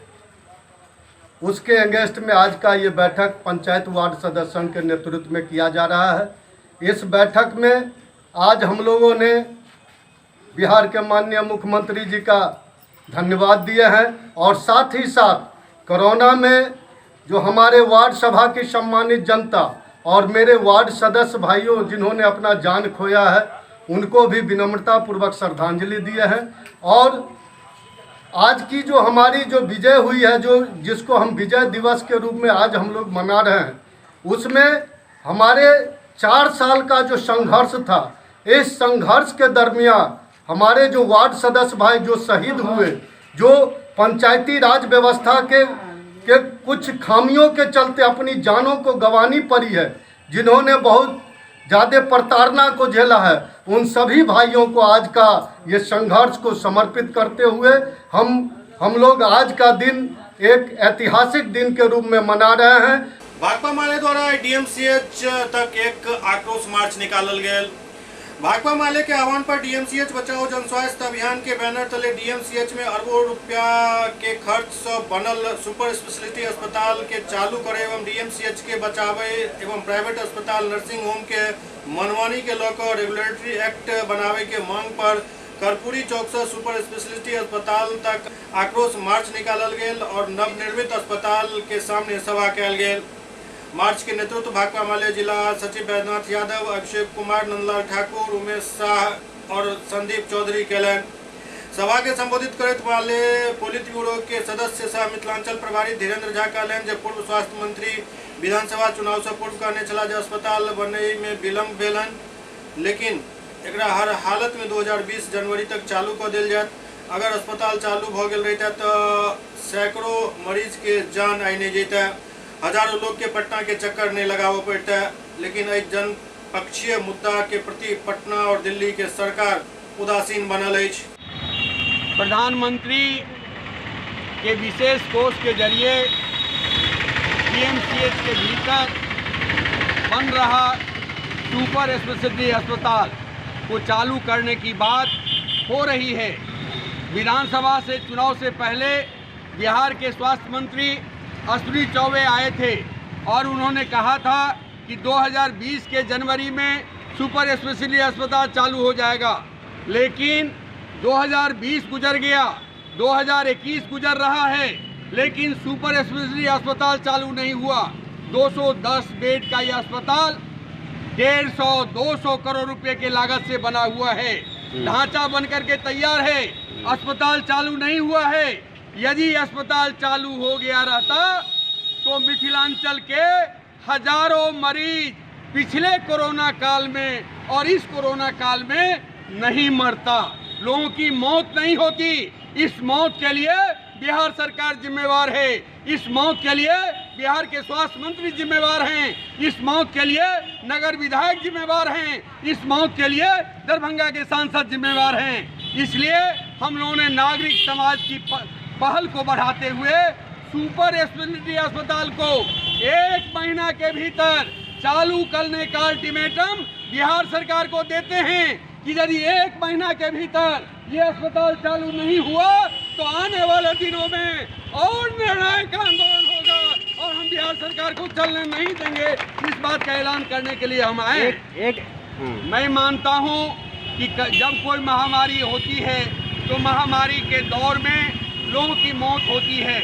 उसके अगेंस्ट में आज का ये बैठक पंचायत वार्ड सदस्य संघ के नेतृत्व में किया जा रहा है। इस बैठक में आज हम लोगों ने बिहार के माननीय मुख्यमंत्री जी का धन्यवाद दिए हैं और साथ ही साथ कोरोना में जो हमारे वार्ड सभा की सम्मानित जनता और मेरे वार्ड सदस्य भाइयों जिन्होंने अपना जान खोया है, उनको भी विनम्रतापूर्वक श्रद्धांजलि दिए हैं। और आज की जो हमारी जो विजय हुई है, जो जिसको हम विजय दिवस के रूप में आज हम लोग मना रहे हैं, उसमें हमारे 4 साल का जो संघर्ष था, इस संघर्ष के दरमियान हमारे जो वार्ड सदस्य भाई जो शहीद हुए, जो पंचायती राज व्यवस्था के कुछ खामियों के चलते अपनी जानों को गंवानी पड़ी है, जिन्होंने बहुत ज़्यादा प्रताड़ना को झेला है, उन सभी भाइयों को आज का ये संघर्ष को समर्पित करते हुए हम लोग आज का दिन एक ऐतिहासिक दिन के रूप में मना रहे हैं। भाकपा माले द्वारा डीएमसीएच तक एक आक्रोश मार्च निकालल गेल। भाकपा माले के आह्वान पर डीएमसीएच बचाओ जन स्वास्थ्य अभियान के बैनर तले डीएमसीएच में अरबों रुपया के खर्च से बनल सुपर स्पेशलिटी अस्पताल के चालू करे एवं डीएमसीएच के बचावे एवं प्राइवेट अस्पताल नर्सिंग होम के मनमानी के लऽ रेगुलेटरी एक्ट बनावे के मांग पर कर्पूरी चौक से सुपर स्पेशलिटी अस्पताल तक आक्रोश मार्च निकालल गेल और नवनिर्मित अस्पताल के सामने सभा कयल गेल। मार्च के नेतृत्व भाकपा माले जिला सचिव बैद्यनाथ यादव, अभिषेक कुमार, नंदलाल ठाकुर, उमेश शाह और संदीप चौधरी कयलनि। सभा के संबोधित करैत माले पोलित ब्यूरो के सदस्य सह मिथिलांचल प्रभारी धीरेन्द्र झा कहलनि जे पूर्व स्वास्थ्य मंत्री विधानसभा चुनाव से पूर्व कहने छलाह जे अस्पताल बनय में विलम्ब भेलनि, लेकिन एकरा हर हालत में 2020 जनवरी तक चालू कऽ देल जायत। अगर अस्पताल चालू भऽ गेल रहितै तऽ सैकड़ों मरीज के जान आइ नहि जैतै, हजारों लोग के पटना के चक्कर नहीं लगावे पड़ता है, लेकिन एहि जनपक्षीय मुद्दा के प्रति पटना और दिल्ली के सरकार उदासीन बनल अछि। प्रधानमंत्री के विशेष कोष के जरिए डीएमसीएच के भीतर बन रहा सुपर स्पेशलिटी अस्पताल को चालू करने की बात हो रही है। विधानसभा से चुनाव से पहले बिहार के स्वास्थ्य मंत्री अश्विनी चौबे आए थे और उन्होंने कहा था कि 2020 के जनवरी में सुपर स्पेशलिटी अस्पताल चालू हो जाएगा, लेकिन 2020 गुजर गया, 2021 गुजर रहा है, लेकिन सुपर स्पेशलिटी अस्पताल चालू नहीं हुआ। 210 बेड का यह अस्पताल 150-200 करोड़ रुपए के लागत से बना हुआ है, ढांचा बन करके तैयार है, अस्पताल चालू नहीं हुआ है। यदि अस्पताल चालू हो गया रहता तो मिथिलांचल के हजारों मरीज पिछले कोरोना काल में और इस कोरोना काल में नहीं मरता, लोगों की मौत नहीं होती। इस मौत के लिए बिहार सरकार जिम्मेवार है, इस मौत के लिए बिहार के स्वास्थ्य मंत्री जिम्मेवार हैं, इस मौत के लिए नगर विधायक जिम्मेवार हैं, इस मौत के लिए दरभंगा के सांसद जिम्मेवार हैं। इसलिए हम लोगों ने नागरिक समाज की पहल को बढ़ाते हुए सुपर स्पेशलिटी अस्पताल को 1 महीना के भीतर चालू करने का अल्टीमेटम बिहार सरकार को देते हैं कि यदि 1 महीना के भीतर ये अस्पताल चालू नहीं हुआ तो आने वाले दिनों में और निर्णायक आंदोलन होगा और हम बिहार सरकार को चलने नहीं देंगे। इस बात का ऐलान करने के लिए हम आए। मैं मानता हूँ कि जब कोई महामारी होती है तो महामारी के दौर में लोगों की मौत होती है,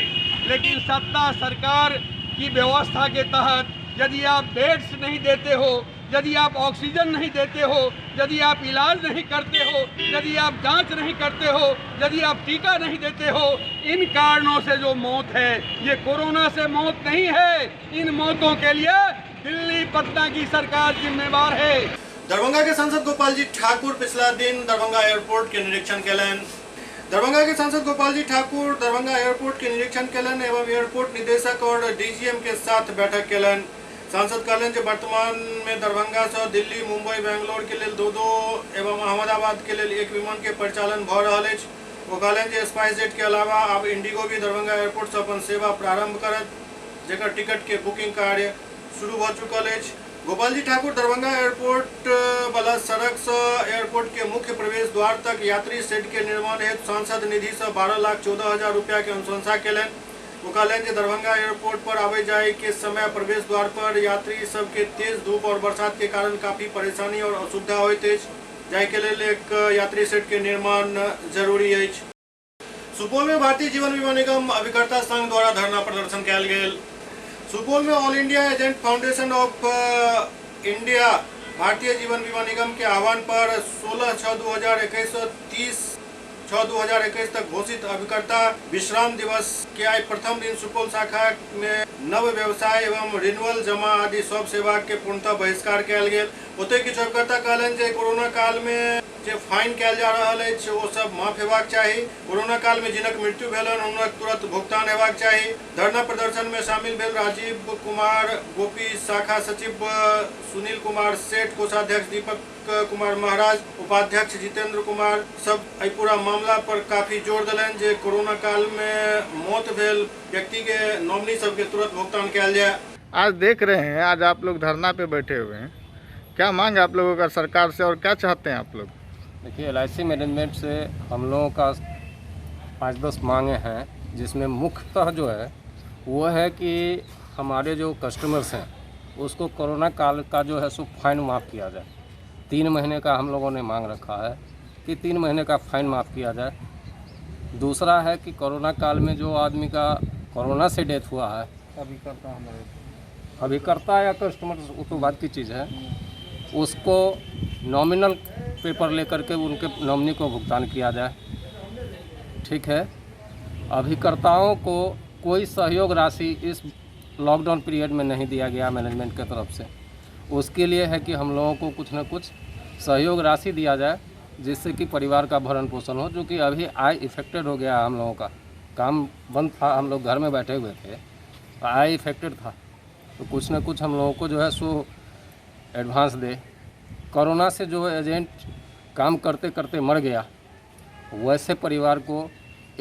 लेकिन सत्ता सरकार की व्यवस्था के तहत यदि आप बेड्स नहीं देते हो, यदि आप ऑक्सीजन नहीं देते हो, यदि आप इलाज नहीं करते हो, यदि आप जांच नहीं करते हो, यदि आप टीका नहीं देते हो, इन कारणों से जो मौत है ये कोरोना से मौत नहीं है। इन मौतों के लिए दिल्ली पटना की सरकार जिम्मेवार है। दरभंगा के सांसद गोपाल जी ठाकुर पिछला दिन दरभंगा एयरपोर्ट के निरीक्षण केलनि। दरभंगा के सांसद गोपाल जी ठाकुर दरभंगा एयरपोर्ट के निरीक्षण केलनि एवं एयरपोर्ट निदेशक और डीजीएम के साथ बैठक केलनि। सांसद कहलनि जे वर्तमान में दरभंगा से दिल्ली, मुंबई, बेंगलोर के लेल 2-2 एवं अहमदाबाद के लेल 1 विमान के परिचालन भऽ रहल अछि। ओ कहलनि जे स्पाइस जेट के अलावा आब इंडिगो भी दरभंगा एयरपोर्ट से अपन सेवा प्रारंभ करत, जकर टिकट के बुकिंग कार्य शुरू भऽ चुकल अछि। गोपाल जी ठाकुर दरभंगा एयरपोर्ट वाला सड़क से एयरपोर्ट के मुख्य प्रवेश द्वार तक यात्री शेड के निर्माण हेतु सांसद निधि से 12,14,000 रुपया के अनुशंसा केलनि। ओ कहलनि जे दरभंगा एयरपोर्ट पर आबय जाय के समय प्रवेश द्वार पर यात्री सबके तेज धूप और बरसात के कारण काफी परेशानी और असुविधा होइत अछि, जाहि के लेल एक यात्री शेड के निर्माण जरूरी अछि। सुपौल में भारतीय जीवन बीमा निगम अभिकर्ता संघ द्वारा धरना प्रदर्शन कयल गेल। सुपौल में All India Agent Foundation of India Bharatiya Jeevan Bima Nigam के आह्वान पर 16/6/2021 से 30/6/2021 तक घोषित अभिकर्ता विश्राम दिवस के आइ प्रथम दिन सुपौल शाखा में नव व्यवसाय एवं रिन्यूअल जमा आदि सब सेवा के पूर्णतः बहिष्कार कयल गेल। ओतहि किछु अभिकर्ता कहलनि जे कोरोना काल में जे फाइन कयल जा रहल अछि ओ सब माफ हेबाक चाही। कोरोना काल में जिनक मृत्यु भेलनि हुनक तुरंत भुगतान हेबाक चाही। धरना प्रदर्शन में शामिल भेल राजीव कुमार गोपी, शाखा सचिव सुनील कुमार सेठ, कोषाध्यक्ष दीपक कुमार महाराज, उपाध्यक्ष जितेंद्र कुमार सब एहि पूरा मामला पर काफी जोर देलनि जे कोरोना काल में मौत भेल व्यक्ति के नॉमिनी सबके तुरंत भुगतान कयल जाय। आज देख रहे हैं, आज आप लोग धरना पे बैठे हुए हैं, क्या मांग है आप लोगों का सरकार से और क्या चाहते हैं आप लोग? देखिए, LIC management से हम लोगों का 5-10 मांगे हैं, जिसमें मुख्यतः जो है वो है कि हमारे जो कस्टमर्स हैं उसको कोरोना काल का जो है सो फाइन माफ़ किया जाए। 3 महीने का हम लोगों ने मांग रखा है कि 3 महीने का फ़ाइन माफ़ किया जाए। दूसरा है कि कोरोना काल में जो आदमी का कोरोना से डेथ हुआ है, अभिकर्ता या कस्टमर वो तो बात की चीज़ है, उसको नॉमिनल पेपर लेकर के उनके नॉमिनी को भुगतान किया जाए। ठीक है, अभिकर्ताओं को कोई सहयोग राशि इस लॉकडाउन पीरियड में नहीं दिया गया मैनेजमेंट के तरफ से, उसके लिए है कि हम लोगों को कुछ न कुछ सहयोग राशि दिया जाए जिससे कि परिवार का भरण पोषण हो, जो कि अभी आय इफेक्टेड हो गया है। हम लोगों का काम बंद था, हम लोग घर में बैठे हुए थे, आय इफेक्टेड था, तो कुछ न कुछ हम लोगों को जो है सो एडवांस दे। कोरोना से जो एजेंट काम करते करते मर गया, वैसे परिवार को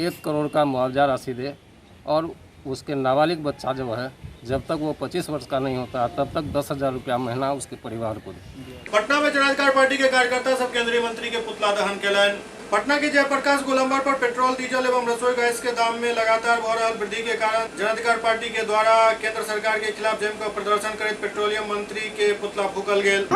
1 करोड़ का मुआवजा राशि दे और उसके नाबालिग बच्चा जो है जब तक वो 25 वर्ष का नहीं होता तब तक 10,000 रुपया महीना उसके परिवार को दे। पटना में जनाधिकार पार्टी के कार्यकर्ता सब केंद्रीय मंत्री के पुतला दहन केलनि। पटना के जयप्रकाश गोलंबर पर पेट्रोल, डीजल एवं रसोई गैस के दाम में लगातार भऽ रहल वृद्धि के कारण जनाधिकार पार्टी के द्वारा केंद्र सरकार के खिलाफ जमकर प्रदर्शन करैत पेट्रोलियम मंत्री के पुतला फूकल गेल।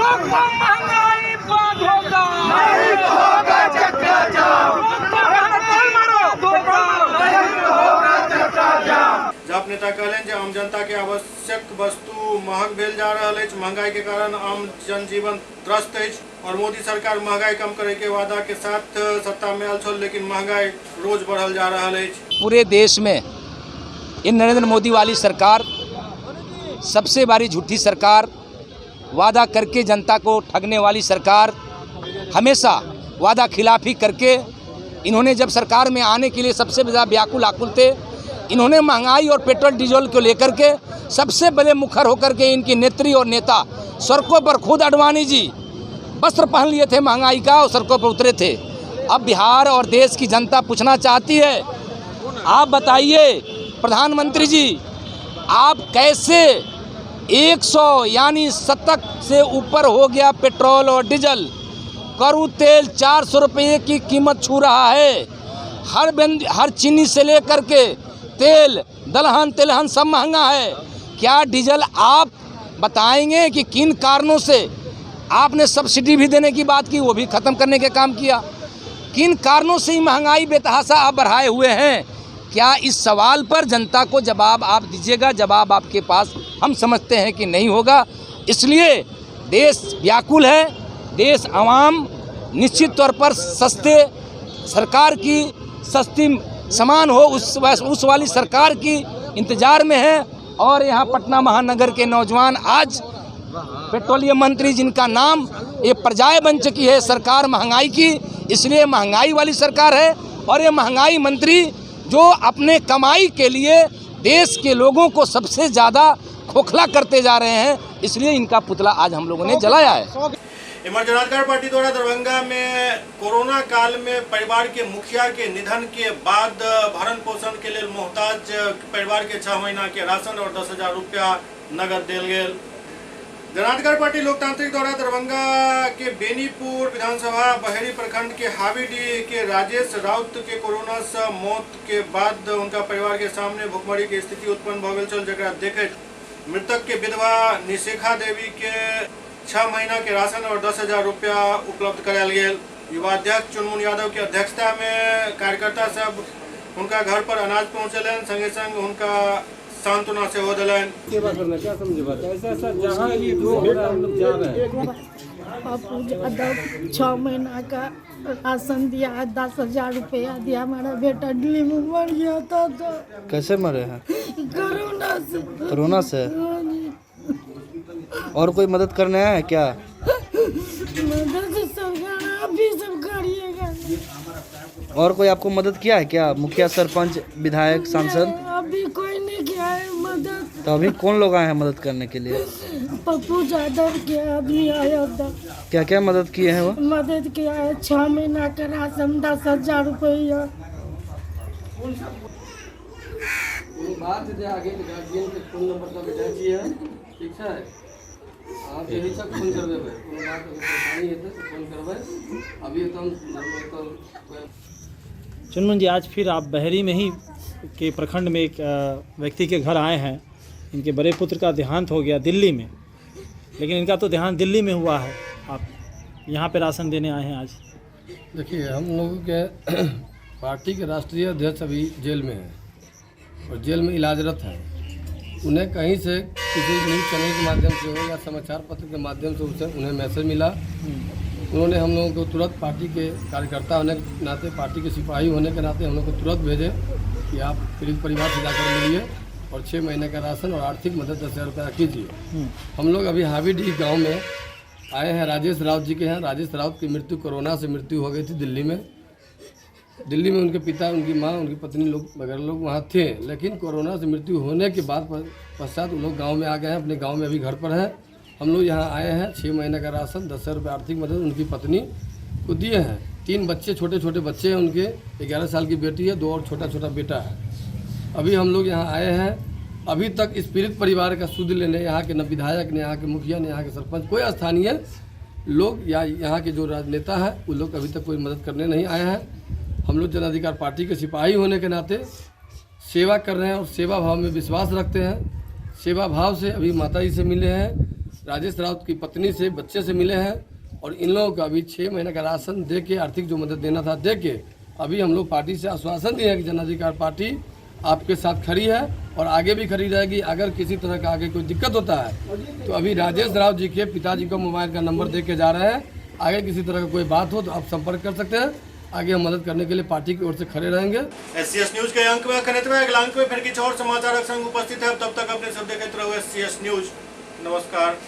जाप नेता कहलनि जे आम जनता के आवश्यक वस्तु महग भेल जा रहल अछि, महंगाई के कारण आम जनजीवन त्रस्त अछि और मोदी सरकार महंगाई कम करे के वादा के साथ सत्ता में आयल छल, लेकिन महंगाई रोज बढ़ल जा रहल अछि। पूरे देश में इन नरेंद्र मोदी वाली सरकार सबसे बड़ी झूठी सरकार, वादा करके जनता को ठगने वाली सरकार, हमेशा वादा खिलाफी करके इन्होंने जब सरकार में आने के लिए सबसे ज़्यादा व्याकुल आकुल थे, इन्होंने महंगाई और पेट्रोल डीजल को लेकर के सबसे पहले मुखर होकर के इनकी नेत्री और नेता सड़कों पर खुद आडवाणी जी वस्त्र पहन लिए थे महंगाई का और सड़कों पर उतरे थे। अब बिहार और देश की जनता पूछना चाहती है, आप बताइए प्रधानमंत्री जी, आप कैसे 100 यानी शतक से ऊपर हो गया पेट्रोल और डीजल, करू तेल 400 रुपये की कीमत छू रहा है, हर चीनी से लेकर के तेल, दलहन तेलहन सब महंगा है। क्या डीजल आप बताएंगे कि किन कारणों से आपने सब्सिडी भी देने की बात की, वो भी ख़त्म करने के काम किया, किन कारणों से ही महंगाई बेतहाशा आप बढ़ाए हुए हैं? क्या इस सवाल पर जनता को जवाब आप दीजिएगा? जवाब आपके पास हम समझते हैं कि नहीं होगा। इसलिए देश व्याकुल है, देश आवाम निश्चित तौर पर सस्ते सरकार की, सस्ती सामान हो उस वाली सरकार की इंतज़ार में है। और यहाँ पटना महानगर के नौजवान आज पेट्रोलियम मंत्री जिनका नाम ये पर्याय बन चुकी है सरकार महंगाई की, इसलिए महंगाई वाली सरकार है। और ये महंगाई मंत्री जो अपने कमाई के लिए देश के लोगों को सबसे ज़्यादा खोखला करते जा रहे हैं, इसलिए इनका पुतला आज हम लोगों ने जलाया है। इमर जनाधिकार पार्टी द्वारा दरभंगा में कोरोना काल में परिवार के मुखिया के निधन के बाद भरण पोषण के लिए मोहताज परिवार के 6 महीना के राशन और 10,000 रुपया नगद देल गेल। जनाधिकार पार्टी लोकतांत्रिक द्वारा दरभंगा के बेनीपुर विधानसभा बहेरी प्रखंड के हावीडीह के राजेश राउत के कोरोना से मौत के बाद उनका परिवार के सामने भुखमरी के स्थिति उत्पन्न भ गेल छल, जकरा देखैत मृतक के विधवा निशेखा देवी के 6 महीना के राशन और 10,000 रुपया उपलब्ध करायल गेल। युवा अध्यक्ष चुनमुन यादव के अध्यक्षता में कार्यकर्ता सब उनका घर पर अनाज पहुँचेलनि, संगे संग उनका सांत्वना सेहो देलनि। सेवा करना क्या समझे बात ऐसा ऐसा जहाँ भी जो हो रहा है हम लोग जा रहे हैं। पप्पू यादव 6 महीना का राशन दिया, 10,000 रुपया दिया। हमारा बेटा दिल्ली में मर गया था। तो कैसे मरे हैं? कोरोना से। कोरोना से? और कोई मदद करने आया है क्या? मदद सरकार आप भी सब करिएगा। और कोई आपको मदद किया है क्या? मुखिया, सरपंच, विधायक, सांसद? अभी कोई नहीं किया है मदद। तो अभी कौन लोग आए हैं मदद करने के लिए? पप्पू यादव के आदमी आया था। क्या क्या मदद किए हैं वो? मदद किया है 6 महीना का राशन, 10,000 रुपया। बात आगे गार्जियन के फोन नंबर सब जाइ छियै, ठीक छै? आप यही सब फोन करबे, कोनो बात परेशानी हेतै तऽ फोन करबै। अभी तो हम चुनमुन जी, आज फिर आप बहेरी में ही के प्रखंड में एक व्यक्ति के घर आए हैं। इनके बड़े पुत्र का देहांत हो गया दिल्ली में, लेकिन इनका तो देहांत दिल्ली में हुआ है, आप यहाँ पे राशन देने आए हैं आज। देखिए, हम लोगों के पार्टी के राष्ट्रीय अध्यक्ष अभी जेल में हैं और जेल में इलाजरत हैं। उन्हें कहीं से किसी न्यूज़ चैनल के माध्यम से हो या समाचार पत्र के माध्यम से उसे उन्हें मैसेज मिला। उन्होंने हम लोगों को तुरंत पार्टी के कार्यकर्ता होने के नाते, पार्टी के सिपाही होने के नाते हम लोग को तुरंत भेजे कि आप पीड़ित परिवार से जाकर मिलिए और 6 महीने का राशन और आर्थिक मदद 10,000 रुपया कीजिए। हम लोग अभी हावीडीह गाँव में आए हैं, राजेश राउत जी के यहाँ। राजेश राउत की मृत्यु कोरोना से मृत्यु हो गई थी दिल्ली में। दिल्ली में उनके पिता, उनकी माँ, उनकी पत्नी लोग वगैरह लोग वहाँ थे, लेकिन कोरोना से मृत्यु होने के बाद पश्चात उन लोग गाँव में आ गए हैं, अपने गाँव में अभी घर पर हैं। हम लोग यहाँ आए हैं, 6 महीने का राशन, 10,000 रुपये आर्थिक मदद उनकी पत्नी को दिए हैं। 3 बच्चे, छोटे छोटे बच्चे हैं उनके, 11 साल की बेटी है, 2 और छोटा छोटा बेटा है। अभी हम लोग यहाँ आए हैं। अभी तक इस पीड़ित परिवार का सुध लेने यहाँ के न विधायक ने, यहाँ के मुखिया ने, यहाँ के सरपंच, कोई स्थानीय लोग या यहाँ के जो राजनेता हैं वो लोग अभी तक कोई मदद करने नहीं आए हैं। हम लोग जन अधिकार पार्टी के सिपाही होने के नाते सेवा कर रहे हैं और सेवा भाव में विश्वास रखते हैं। सेवा भाव से अभी माता जी से मिले हैं, राजेश राउत की पत्नी से, बच्चे से मिले हैं और इन लोगों का अभी 6 महीने का राशन दे के, आर्थिक जो मदद देना था दे के, अभी हम लोग पार्टी से आश्वासन दिए हैं कि जन अधिकार पार्टी आपके साथ खड़ी है और आगे भी खड़ी रहेगी। अगर किसी तरह का आगे कोई दिक्कत होता है तो अभी राजेश राउत जी के पिताजी को मोबाइल का नंबर दे के जा रहे हैं। आगे किसी तरह का कोई बात हो तो आप संपर्क कर सकते हैं। आगे हम मदद करने के लिए पार्टी की ओर से खड़े रहेंगे। एससीएस न्यूज के अंक में अखन एतबे। अगला अंक में फिर किछु और समाचारक संग उपस्थित है। तब तक अपने सब देखैत रहू एससीएस न्यूज। नमस्कार।